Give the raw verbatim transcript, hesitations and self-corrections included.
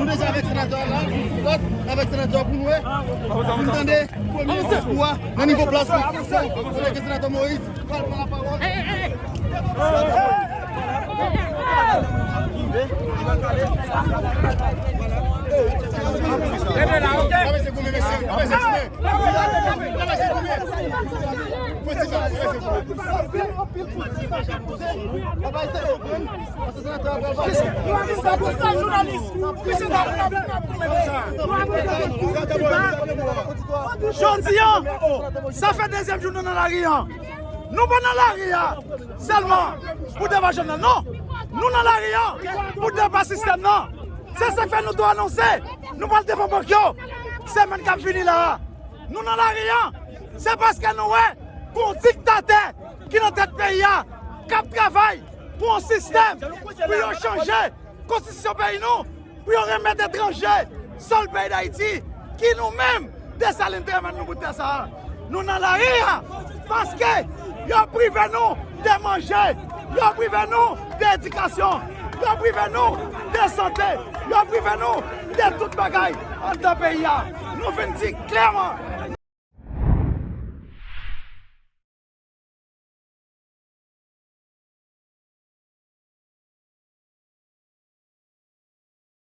Nou deja avèk senatè a la, nou sou plas avèk senatè a pou nou wè. Nou tande premye diskou a nan nivo plas la. Senatè Moïse pral pran lapawòl. Jodi a, sa fè dezyèm jou nou nan lari a. Nou pa nan lari a sèlman pou deba jèn nan, non. Nou nan lari a pou deba sistèm nan. Se sa k fè nou tou anonse nou pral devan bank yo semèn k ap vini la a. Nou nan lari a, se paske nou wè gon diktatè ki nan tèt peyi a, k ap travay pou yon sistèm pou yo chanje konstitisyon peyi nou, pou yo remèt etranje sòl peyi Dayiti, ki nou menm, Desalin te remèt nou bout tè sa a. Nou nan lari a, paske yo prive nou de manje, yo prive nou de edikasyon, yo prive nou de sante, yo prive nou de tout bagay anndan peyi a. Nou vin di klèman,